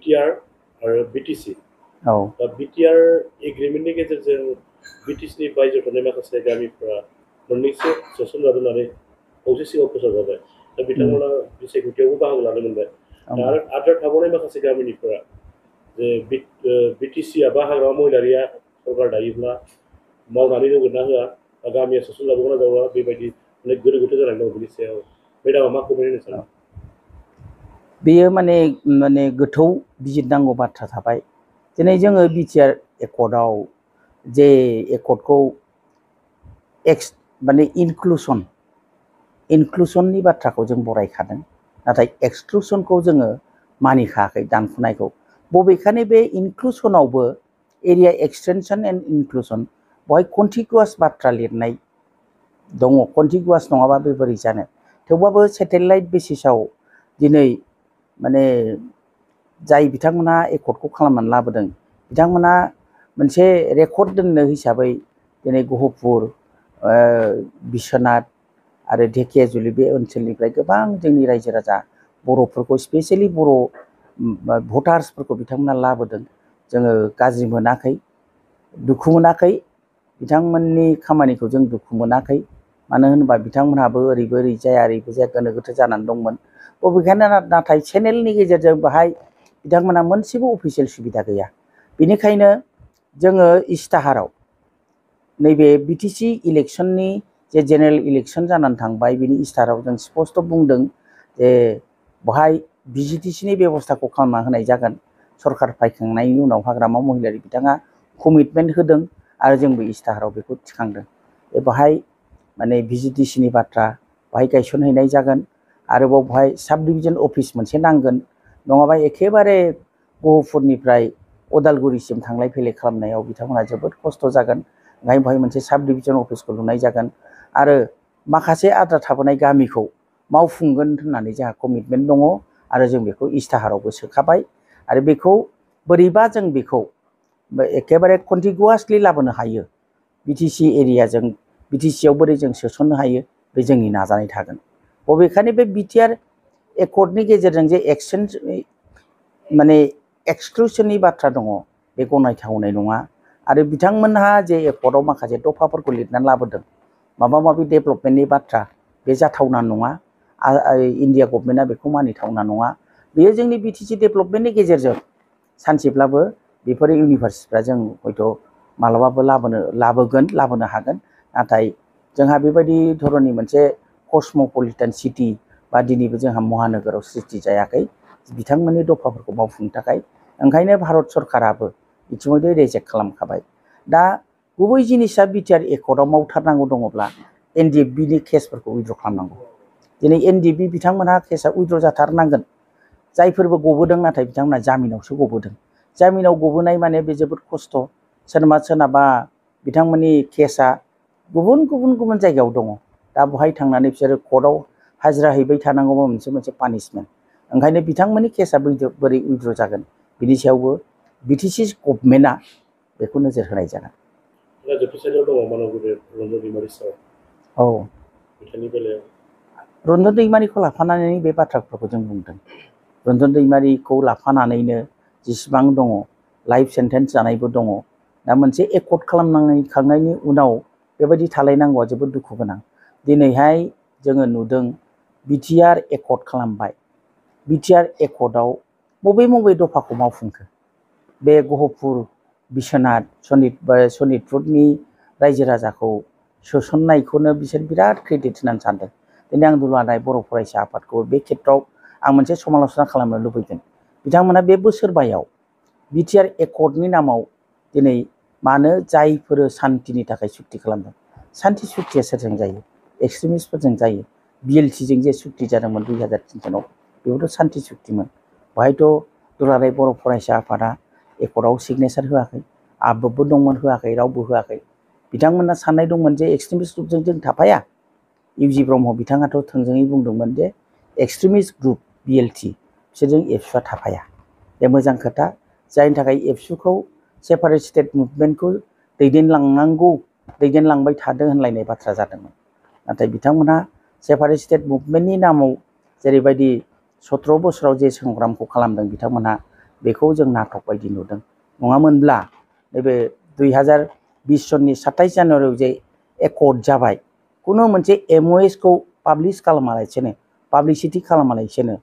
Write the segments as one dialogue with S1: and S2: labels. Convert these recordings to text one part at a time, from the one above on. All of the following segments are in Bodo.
S1: बिटिआर आरो बिटिसि दा बिटिआर एग्रिमेन्टनि गेजेरजों बिटिसिनि बायजोआव थानाय माखासे गामिफोरा मोननैसो सोसनजाबोनानै खौसे सिगाङाव फोसावजाबाय दा बिथांमोना बिसायख'थियावबो बाहागो लानो मोनबाय दा आरो आद्रा थाबावनाय माखासे गामिनिफोरा जे बिटिसिआ बा हाग्रामा महिलारिया सरकार दायोब्ला मावनानै होगोन ना होआ बा गामिया सोसनजाबोगोन ना जाबा बेबायदि गोनो गोथो जानानै दं बिनि सायाव मेडामा मा कमेन्ट होनो सानो
S2: बेयो माने गोथौ बिजिरनांगौ बाथ्रा थाबाय दिनै जोङो बिटिआर एकर्डआव जे एकर्डखौ माने इनक्लुसननि बाथ्राखौ जों बरायखादों नाथाय एक्सक्लुसनखौ जोङो मानिखायाखै दानख'नायखौ बबेखानि बे इनक्लुसनावबो एरिया एक्सटेनसन एन्ड इनक्लुसन बेवहाय कन्टिगुवास बाथ्रा लिरनाय दङ कन्टिगुवास नङाबा बे बोरै जानो थेवबाबो सेटेलाइट बेसिसाव दिनै माने जाय बिथांमोना एकर्डखौ खालामनानै लाबोदों बिथांमोना मोनसे रेकर्ड दोननो हिसाबै दिनै गहपुर बिश्वनाथ आरो ढेकियाजुलि बे ओनसोलनिफ्राय गोबां जोंनि रायजो राजा बर'फोरखौ स्पेसियेलि बर' भटार्सफोरखौ बिथांमोना लाबोदों जोङो गाज्रि मोनाखै दुखु मोनाखै बिथांमोननि खामानिखौ जों दुखु मोनाखै मानो होनोबा बिथांमोनहाबो ओरैबो ओरै जाया ओरैबो जाया गोनो गोथो जानानै दंमोन बबेखानि नाथाय चेनेलनि गेजेरजों बाहाय बिथांमोना मोनसेबो अफिसियेल सुबिदा गैया बेनिखायनो जोङो इस्ताहाराव नैबे बिटिसि इलेक्सननि जे जेनेरेल इलेक्सन जानानै थांबाय बिनि इस्ताहाराव जों स्पष्ट बुंदों जे बेवहाय बिजिटिसिनि बेबस्थाखौ खालामना होनाय जागोन सरकार फायखांनायनि उनाव हाग्रामा महिलारि बिथाङा कमिटमेन्ट होदों आरो जोंबो इस्ताहाराव बेखौ थिखांदों बेवहाय माने बिजिटिसिनि बाथ्रा बेवहाय गायसनहैनाय जागोन आरोबाव बेवहाय साब डिभिजन अफिस मोनसे नांगोन नङाबा एखेबारे गहपुरनिफ्राय उदालगुरिसिम थांलाय फैलाय खालामनायाव बिथांमोना जोबोद खस्थ' जागोन ओंखायनो बेवहाय मोनसे साब डिभिजन अफिसखौ लुनाय जागोन आरो माखासे आद्रा थाबोनाय गामिखौ मावफुंगोन होननानै जोंहा कमिटमेन्ट दङ आरो जों बेखौ इस्ताहारावबो सोखाबाय आरो बेखौ बोरैबा जों बेखौ एखेबारे कन्टिगुवासलि लाबोनो हायो बिटिसि एरियाजों बिटिसिआव बोरै जों सोसननो हायो बे जोंनि नाजानाय थागोन बबेखानि बे बिटिआर एकर्डनि गेजेरजों जे माने एक्सक्लुसननि बाथ्रा दङ बे गनायथावनाय नङा आरो बिथांमोनहा जे एकर्डआव माखासे दफाफोरखौ लिरनानै लाबोदों माबा माबि डेभेलपमेन्टनि बाथ्रा बे जाथावना नङा इन्डिया गभर्नमेन्टआ बेखौ मानिथावना नङा बेयो जोंनि बिटिसि डेभेलपमेन्टनि गेजेरजों सानसेब्लाबो बेफोर इउनिभार्सिटिफ्रा जों हयथ' मालाबाबो लाबोनो हागोन नाथाय जोंहा बेबायदि धरननि मोनसे कस्मोपलिटान सिटि बा दिनैबो जोंहा महानोगोराव सृष्टि जायाखै बिथांमोननि दफाफोरखौ मावफुंनो थाखाय ओंखायनो भारत सरकाराबो इतिमध्य रिजेक्ट खालामखाबाय दा गुबै जिनिसा बिटिआर एकर्डआव मावथारनांगौ दङब्ला एनडिएफबिनि केसफोरखौ उइथड्र खालामनांगौ दिनै एनडिएफबि बिथांमोनहा केसआ उइथड्र जाथारनांगोन जायफोरबो गबोदों नाथाय बिथांमोना जामिनावसो गबोदों जामिनाव गबोनाय माने बे जोबोद खस्थ' सोरनाबा बिथांमोननि केसआ गुबुन जायगायाव दङ दा बेवहाय थांनानै बिसोरो कर्टआव हाजिरा हैबाय थानांगौबा मोनसे पानिशमेन्ट ओंखायनो बिथांमोननि केसआ बोरै उइथड्र जागोन बिनि सायावबो बिटिसि गभर्नमेन्टआ बेखौ नोजोर होनाय जागोन औ रन्जन दैमारिखौ लाफानानै बे बाथ्राफोरखौ जों बुंदों रन्जन दैमारिखौ लाफानानैनो जेसेबां दङ लाइफ सेन्टेन्स जानायबो दङ दा मोनसे एकर्ड खालामखांनायनि उनाव बेबायदि थालायनांगौआ जोबोद दुखु गोनां दिनैहाय जोङो नुदों बिटिआर एकर्ड खालामबाय बिटिआर एकर्डआव बबे दफाखौ मावफुंखो बे गहपुर बिश्वनाथ सनितपुरनि रायजो राजाखौ सोसननायखौनो बिसोर बिराद क्रेडिट होनानै सानदों दिनै आं दुलाराय बर' फरायसा आफादखौ बे खेत्रआव आं मोनसे समाल'सना खालामनो लुबैदों बिथांमोना बे बोसोरबायाव बिटिआर एकर्डनि नामाव दिनै मानो जायफोर सान्तिनि थाखाय सुक्ति खालामदों सान्ति सुक्तिया सोरजों जायो एक्सट्रिमिस्टफोरजों जायो बिएलटिजों जे सुक्ति जादोंमोन 2003 सानाव बेबोथ' सान्ति सुक्तिमोन बेवहायथ' दुलाराय बर' फरायसा आफादा एकर्डआव सिगनेचार होआखै आबबो दंमोन होआखै रावबो होआखै बिथांमोना साननाय दंमोन जे एक्सट्रिमिस्ट ग्रुपजों जों थाफाया इउजि ब्रह्म बिथाङाथ' थोंजोङै बुंदोंमोन जे एक्सट्रिमिस्ट ग्रुप बिएलटि बिसोरजों एबसुआ थाफाया बे मोजां खोथा जायनि थाखाय एबसुखौ सेपारेट स्टेट मुभमेन्टखौ दैदेनलांबाय थादों होनलायनाय बाथ्रा जादोंमोन नाथाय बिथांमोनहा सेपारेट स्टेट मुभमेन्टनि नामाव जेरैबायदि 17 बोसोराव जे संग्रामखौ खालामदों बिथांमोनहा बेखौ जों नाटक बायदि नुदों नङामोनब्ला नैबे 2020 सननि 27 जानुवारियाव जे एकर्ड जाबाय कुनु मोनसे MOS खौ पाब्लिश खालामालासेनो पाब्लिसिटि खालामालासेनो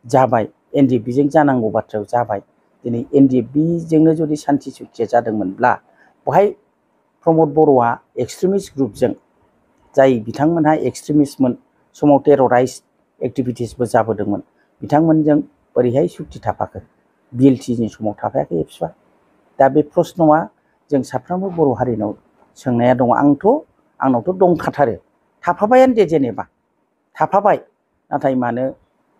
S2: जाबाय NDP जों जानांगौ बाथ्रायाव जाबाय दिनै NDP जोंनो जुदि शान्ति चुक्तिया जादोंमोनब्ला बहाय प्रमद बर'आ एक्सट्रिमिस्ट ग्रुपजों जाय बिथांमोनहा एक्सट्रिमिस्टमोन समाव टेरराइज एक्टिभिटिसबो जाबोदोंमोन बिथांमोनजों बोरैहाय सुक्ति थाफाखो BLTनि समाव थाफायाखै एबसुआ दा बे प्रश्नआ जों साफ्रोमबो बर' हारिनाव सोंनाया दङ आंनावथ' दंखाथारो थाफाबायानो दे जेनेबा थाफाबाय नाथाय मानो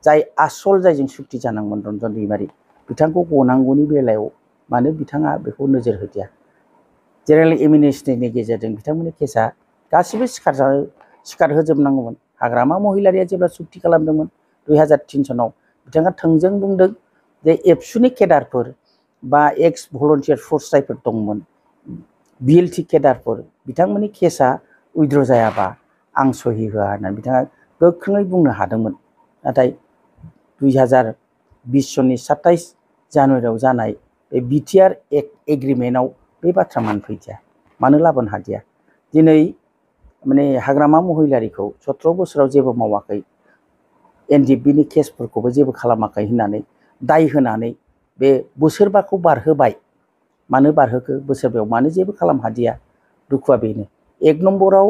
S2: जाय आसल जायजों सुक्ति जानांगौमोन रन्जन दैमारि बिथांखौ गनांगौनि बेलायाव मानो बिथाङा बेखौ नोजोर होदिया जेनेरेल एमिनेस्टिनि गेजेरजों बिथांमोननि केसा गासिबो सिखार होजोबनांगौमोन हाग्रामा महिलारिया जेब्ला सुक्ति खालामदोंमोन 2003 सनाव बिथाङा थोंजों बुंदों जे एबसुनि केडारफोर बा एक्स भलन्टियार फोर्स जायफोर दंमोन BLT केडारफोर बिथांमोननि केसा उइद्र जायाबा आं सहि होआ होननानै बिथाङा गोख्रोङै बुंनो हादोंमोन नाथाय 2020 सननि 27 जानुवारियाव जानाय बे BTR एग्रिमेन्टआव बे बाथ्रा मानो फैदिया मानो लाबोनो हादिया दिनै माने हाग्रामा महिलारिखौ 17 बोसोराव जेबो मावाखै NDPनि केसफोरखौबो जेबो खालामाखै होननानै दाय होनानै बे बोसोरबाखौ बारहोबाय मानो बारहोखो बोसोरबायाव मानो जेबो खालाम हादिया दुखुआ बेनो 1 नम्बराव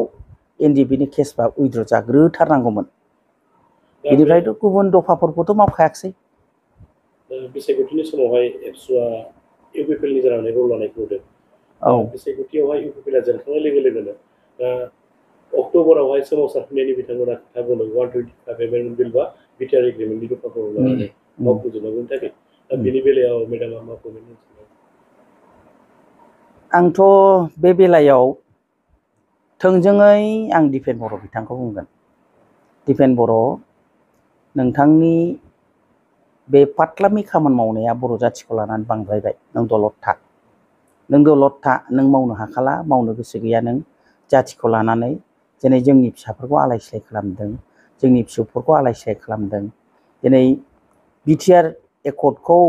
S2: NDPनि केसबा उइद्र जाग्रोथारनांगौमोन बेनिफ्रायथ' गुबुन दफाफोरखौथ' मावखायाखसै
S1: बिसायख'थिनि समावहाय एबसुआ इउपिपिएलनि जानानै रल लानायखौ नुदों बिसायख'थियावहाय इउपिपिएलआ जेनखांनाय लोगो लोगोनो अक्ट'बरावहाय सोमावसारफिननायनि बिथांमोना खोथा बुंदों 125 एमेन्डमेन्ट बिल बा BTR एग्रिमेन्टनि दफाखौ लानानै मावफुंजोबनांगौनि थाखाय दा बेनि बेलायाव मेडामा मा कमेन्ट होनो
S2: आंथ' बे बेलायाव थोंजोङै आं दिपेन बर' बिथांखौ बुंगोन दिपेन बर' नोंथांनि बे फाटलामि खामानि मावनाया बर' जाथिखौ लानानै बांद्रायबाय नों दलद था नों मावनो हाखाला मावनो गोसो गैया नों जाथिखौ लानानै दिनै जोंनि फिसाफोरखौ आलाय सिलाय खालामदों जोंनि फिसौफोरखौ आलाय सिलाय खालामदों दिनै BTR एकर्डखौ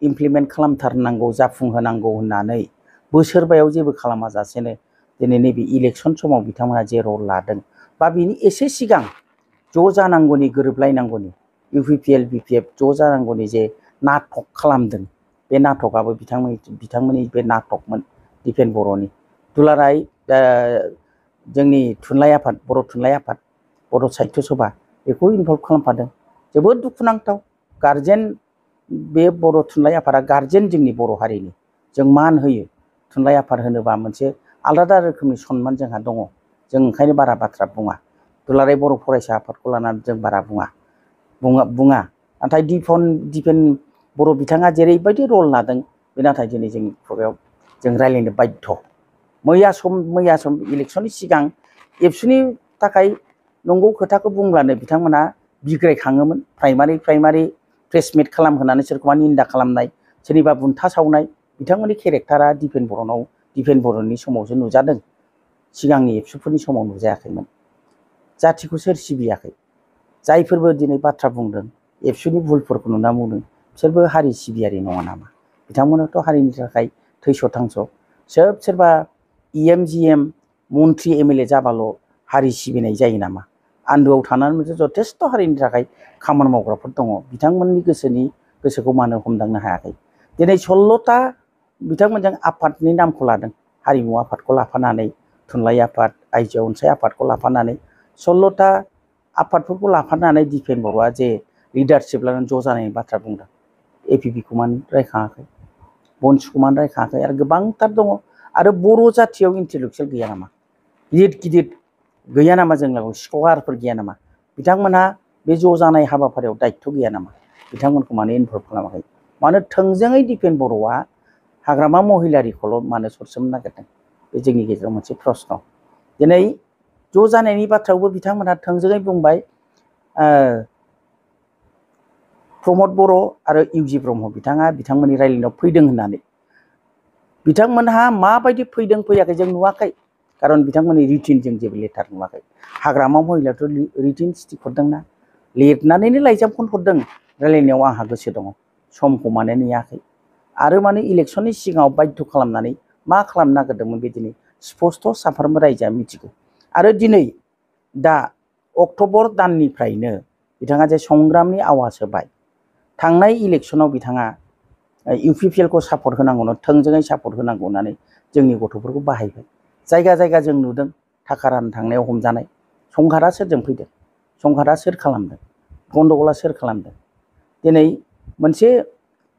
S2: इमप्लिमेन्ट खालामथारनांगौ जाफुंहोनांगौ होननानै बोसोरबायाव जेबो खालामाजासेनो दिनै नैबे इलेक्सन समाव बिथांमोना जे रल लादों बा बिनि एसे सिगां ज' जानांगौनि गोरोबलायनांगौनि UPPL BPF ज' जानांगौनि जे नाटक खालामदों बे नाटकआबो बिथांमोननि बे नाटकमोन दिपेन बर'नि दुलाराय जोंनि थुनलाइ आफाद बर' थुनलाइ आफाद बर' साहित्य सभा बेखौ इनभल्भ खालामफादों जोबोद दुखुनांथाव गार्जेन बे बर' थुनलाइ आफादा गार्जेन जोंनि बर' हारिनि जों मान होयो थुनलाइ आफाद होनोबा मोनसे आलादा रोखोमनि सनमान जोंहा दङ जों ओंखायनो बारा बाथ्रा बुङा दुलाराय बर' फरायसा आफादखौ लानानै जों बारा बुङा नाथाय दिपेन बर' बिथाङा जेरैबायदि रल लादों बे नाथाय दिनै जोंनि खुगायाव जों रायलायनो बाध्य मैया सम इलेक्सननि सिगां एबसुनि थाखाय नंगौ खोथाखौ बुंब्लानो बिथांमोना बिग्रायखाङोमोन प्राइमारि प्रेस मिट खालामहोनानै सोरखौबा निन्दा खालामनाय सोरनिबा बुन्था सावनाय बिथांमोननि केरेक्टारा दिपेन बर'नि समावसो नुजादों सिगांनि एबसुफोरनि समाव नुजायाखैमोन जाथिखौ सोर सिबियाखै जायफोरबो दिनै बाथ्रा बुंदों एबसुनि भुलफोरखौ नुना बुंदों बिसोरबो हारि सिबियारि नङा नामा बिथांमोनाथ' हारिनि थाखाय थैस' थांस' सोरबा EM GM मन्त्रि MLA जाबाल' हारि सिबिनाय जायो नामा आन्दोआव थानानै मोनसे जथेस्थ' हारिनि थाखाय खामानि मावग्राफोर दङ बिथांमोननि गोसोखौ मानो हमदांनो हायाखै दिनै 16ता बिथांमोनजों आफादनि नामखौ लादों हारिमु आफादखौ लाफानानै थुनलाइ आफाद आइजो अनसाय आफादखौ लाफानानै 16ता आफादफोरखौ लाफानानै दिपेन बर'आ जे लिडारशिप लानानै ज' जानायनि बाथ्रा बुंदों APPखौ मानो रायखाङाखै बनसुखौ मानो रायखाङाखै आरो गोबांथार दङ आरो बर' जाथियाव इन्टेलेक्सुवेल गैया नामा गिदिर गैया नामा जों लागोयाव स्कलारफोर गैया नामा बिथांमोनहा बे ज' जानाय हाबाफारियाव दायित्व गैया नामा बिथांमोनखौ मानो इनभल्भ खालामाखै मानो थोंजोङै दिपेन बर'आ हाग्रामा महिलारिखौल' मानो सरसोमनो नागिरदों बे जोंनि गेजेराव मोनसे प्रश्न दिनै ज' जानायनि बाथ्रायावबो बिथांमोनहा थोंजोङै बुंबाय प्रमद बर' आरो UG ब्रह्म बिथाङा बिथांमोननि रायलायनायाव फैदों होननानै बिथांमोनहा माबायदि फैयाखै जों नुवाखै खारन बिथांमोननि रिटिनजों जेबो लेटार नुवाखै हाग्रामा महिलायाथ' रिटिन स्टिक हरदोंना लिरनानैनो लाइजामखौनो हरदों रायलायनायाव आंहा गोसो दङ समखौ मानो नेयाखै आरो माने इलेक्सननि सिगाङाव बाध्य खालामनानै मा खालामनो नागिरदोंमोन बे दिनै स्पष्ट साफ्रोमबो रायजोआ मिथिगौ। आरो दिनै दा अक्ट'बर दाननिफ्रायनो बिथाङा जे संग्रामनि आवाज होबाय, थांनाय इलेक्सनाव बिथाङा इउपिपिएलखौ सापर्ट होनांगौनो थोंजोङै सापर्ट होनांगौ होननानै जोंनि गथ'फोरखौ बाहायबाय। जायगा जायगा जों नुदों थाखा राननो थांनायाव हमजानाय। संघातआ सोरजों फैदों? संघातआ सोर खालामदों? गन्दगला सोर खालामदों? दिनै मोनसे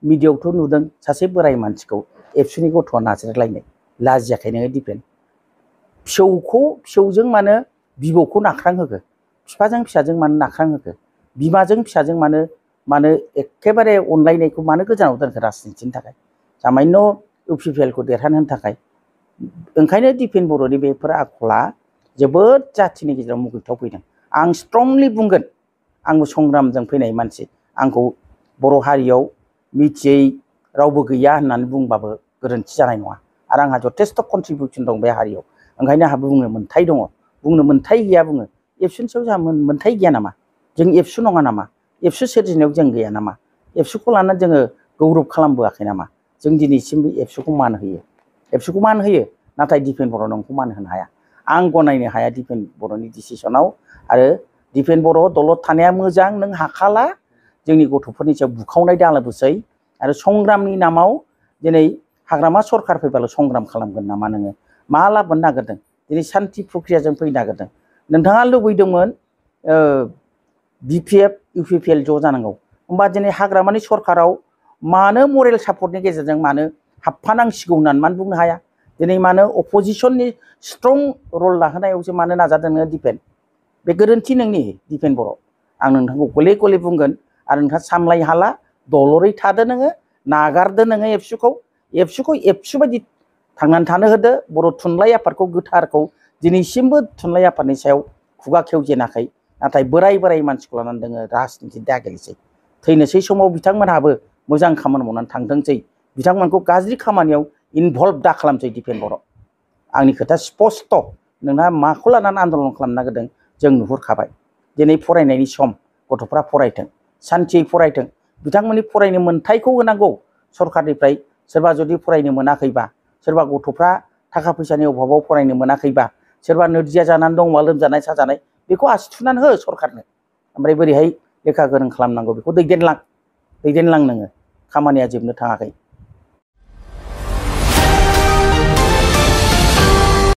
S2: मिडियाआवथ' नुदों सासे बोराय मानसिखौ एबसुनि गथ'आ नाज्रायलायनाय, लाजियाखै नोङो दिपेन? फिसौजों मानो बिबौखौ नाख्रांहोखो? बिफाजों फिसाजों मानो नाख्रांहोखो? बिमाजों फिसाजों मानो एखेबारे अनलायनायखौ मानो गोजानाव दोनखो राजनितिनि थाखाय? सामान्य इउपिपिएलखौ देरहानो थाखाय। ओंखायनो दिपेन बर'नि बेफोर आखला जोबोद जाथिनि गेजेराव मुगैथाव फैदों। आं स्ट्रंलि बुंगोन, आंबो संग्रामजों फैनाय मानसि, आंखौ बर' हारियाव मिथियै रावबो गैया होननानै बुंबाबो गोरोन्थि जानाय नङा। आरो आंहा जथेस्थ' कन्ट्रिबिउसन दं बे हारियाव। ओंखायनो आंहा बुंनो मोन्थाय दङ। बुंनो मोन्थाय गैया बुङो। एबसुनि सायाव जोंहा मोन्थाय गैया नामा? जों एबसु नङा नामा? एबसु सोरजिनायाव जों गैया नामा? एबसुखौ लानानै जोङो गौरब खालामबोआखै नामा? जों दिनैसिमबो एबसुखौ मान होयो। एबसुखौ मान होयो, नाथाय दिपेन बर' नोंखौ मान होनो हाया। आं गनायनो हाया दिपेन बर'नि डिसिसनाव। आरो दिपेन बर' दलद थानाया मोजां, नों हाखाला जोंनि गथ'फोरनि सायाव बुखावनाय दालाबोसै। आरो संग्रामनि नामाव दिनै हाग्रामा सरखार फैबाल' संग्राम खालामगोन नामा नोङो? मा लाबोनो नागिरदों? दिनै सान्थि प्रक्रियाजों फैनो नागिरदों। नोंथाङा लुबैदोंमोन बिपिएफ इउपिपिएल ज' जानांगौ। होमबा दिनै हाग्रामानि सरखाराव मानो मरेल सापर्टनि गेजेरजों मानो हाबफानांसिगौ होननानै मानो बुंनो हाया? दिनै मानो अपोजिसननि स्ट्रं रल लाहोनायावसो मानो नाजादों नोङो दिपेन? बे गोरोन्थि नोंनि दिपेन बर'। आं नोंथांखौ गले गले बुंगोन। आरो नोंथाङा सामलाय हाला, दलरै थादो नोङो, नागारदो नोङो एबसुखौ एबसु बायदि थांनानै थानो होदो। बर' थुनलाइ आफादखौ गोथारखौ दिनैसिमबो थुनलाइ आफादनि सायाव खुगा खेवजेनाखै। नाथाय बोराय मानसिखौ लानानै दोङो राजनिति दागेलिसै। थैनोसै समाव बिथांमोनहाबो मोजां खामानि मावनानै थांथोंसै। बिथांमोनखौ गाज्रि खामानियाव इनभल्भ दा खालामसै दिपेन बर'। आंनि खोथा स्पस्ट। नोंहा माखौ लानानै आन्दलन खालामनो नागिरदों जों नुहुरखाबाय। दिनै फरायनायनि सम, गथ'फ्रा फरायथों, सान्थियै फरायथों। बिथांमोननि फरायनो मोन्थायखौ होनांगौ सरखारनिफ्राय। सोरबा जुदि फरायनो मोनाखैबा, सोरबा गथ'फ्रा थाखा फैसानि अभाबाव फरायनो मोनाखैबा, सोरबा नोरजिया जानानै दंबा, लोमजानाय साजानाय, बेखौ आसि थुनानै हो सरखारनो। ओमफ्राय बोरैहाय लेखा गोरों खालामनांगौ बेखौ दैदेनलां नोङो। खामानिया जोबनो थाङाखै।